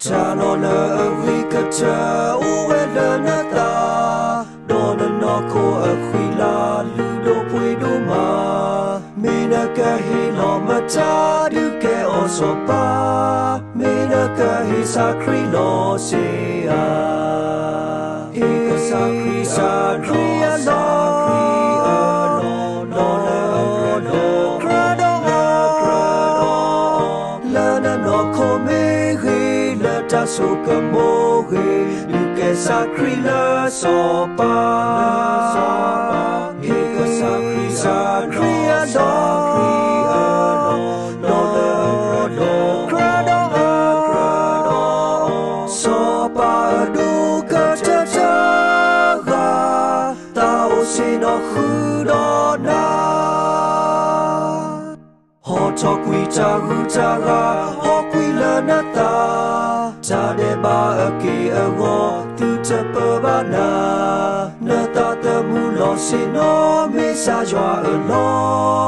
တၢ်လီၢ်လၢအဂ့ၤကတၢၢ်အိၣ်ဝဲလၢနသး, ဒီးနနီၢ်ခိအဃံလၤလုၢ်ဒိၣ်ပှ့ၤဒိၣ်မး, မ့ၢ်နကဟ့ၣ်လီၤမတၤဒုးကဲအီၤစီၤပၤ, မ့ၢ်နကဟ့ၣ်ကစၢ်ခရံာ်လီၤစ့ဧါ. ဟ့ၣ်ကစၢ်ခရံာ်အလီၢ်, ဒီးလၢအကြၢးဒီး လၢနနီၢ်ခိမ့ၢ်ဂ့ၤ, လၢတၢ်ဆိကမိၣ်ဂ့ၤ, ဒုးကဲကစၢ်ခရံာ်လၢစီၤပၤ, ဟ့ၣ်ကစၢ်ခရံာ်အလီၢ်, ဒီးလၢအကြၢးဒီး စီၤပၤအဒိၣ်ကတၢၢ်တဂၤ, သးအိၣ်ဆ့ၣ်နီၤဃုာ်ဒီးနၤ. ဟီၣ်ထီၣ်ကွံာ်တၢ်ဂုၤတၢ်ဂၤ, ဟီၣ်ကွံာ်လၢနသး, တၢ်ဒဲးဘးအက့ၢ်အဂီၤ သုတပၢဘၣ်နၤ, နသးသမူလီၤဆ့ၣ်နီၤ မ့ၢ်ကစၢ်ယွၤအလီၢ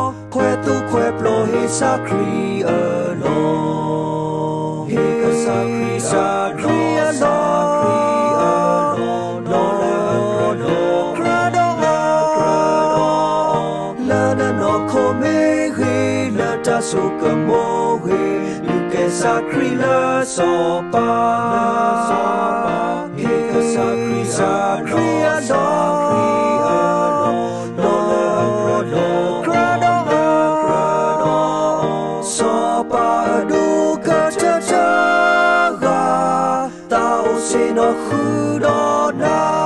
်, ခွဲးသူၣ်ခွဲးပျီဟ့ၣ်ကစၢ်ခရံာ်အလီၢ်, ဟ့ၣ်ကစၢ်ခရံာ်အလီၢ်, ဒီးလၢအကြၢးဒီး လၢနနီၢ်ခိမ့ၢ်ဂ့ၤ, လၢတၢ်ဆိကမိၣ်ဂ့ၤ, ဒုးကဲကစၢ်ခရံာ်လၢစီၤပၤ, ဟ့ၣ်ကစၢ်ခရံာ်အလီၢ်, ဒီးလၢအကြၢးဒီး စီၤပၤအဒိၣ်ကတၢၢ်တဂၤ, သးအိၣ်ဆ့ၣ်နီၤဃုာ်ဒီးနၤ.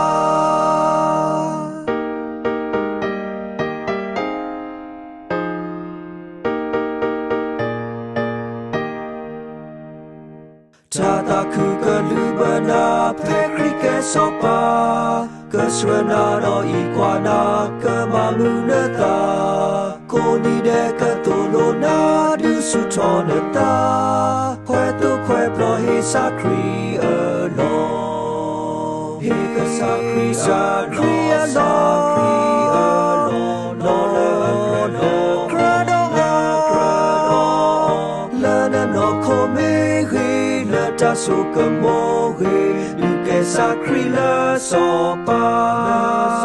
တၢ်သးခုကလုၢ်ဘၢနၤ ဖဲခရံာ်ကဲစီၤပၤ, ကဆှၢနၤဒီးအံးကွၢ်နၤ ကမၤမုာ်နသး, ကိးနံၤဒဲးကသိၣ်လိနၤ ဒုးဆူၣ်ထီၣ်နသး, ခွဲးသူၣ်ခွဲးပျီဟ့ၣ်ကစၢ်ခရံာ်အလီၢ်, ဟ့ၣ်ကစၢ်ခရံာ်အလီၢ်, ဒီးလၢအကြၢးဒီး လၢနနီၢ်ခိမ့ၢ်ဂ့ၤ, လၢတၢ်ဆိကမိၣ်ဂ့ၤ, ဒုးကဲကစၢ်ခရံာ်လၢစီၤပၤ,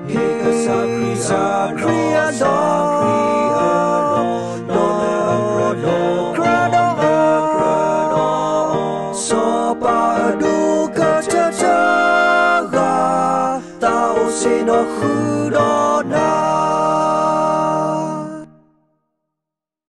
ဟ့ၣ်ကစၢ်ခရံာ်အလီၢ်, ဒီးလၢအကြၢးဒီး စီၤပၤအဒိၣ်ကတၢၢ်တဂၤ, သးအိၣ်ဆ့ၣ်နီၤဃုာ်ဒီး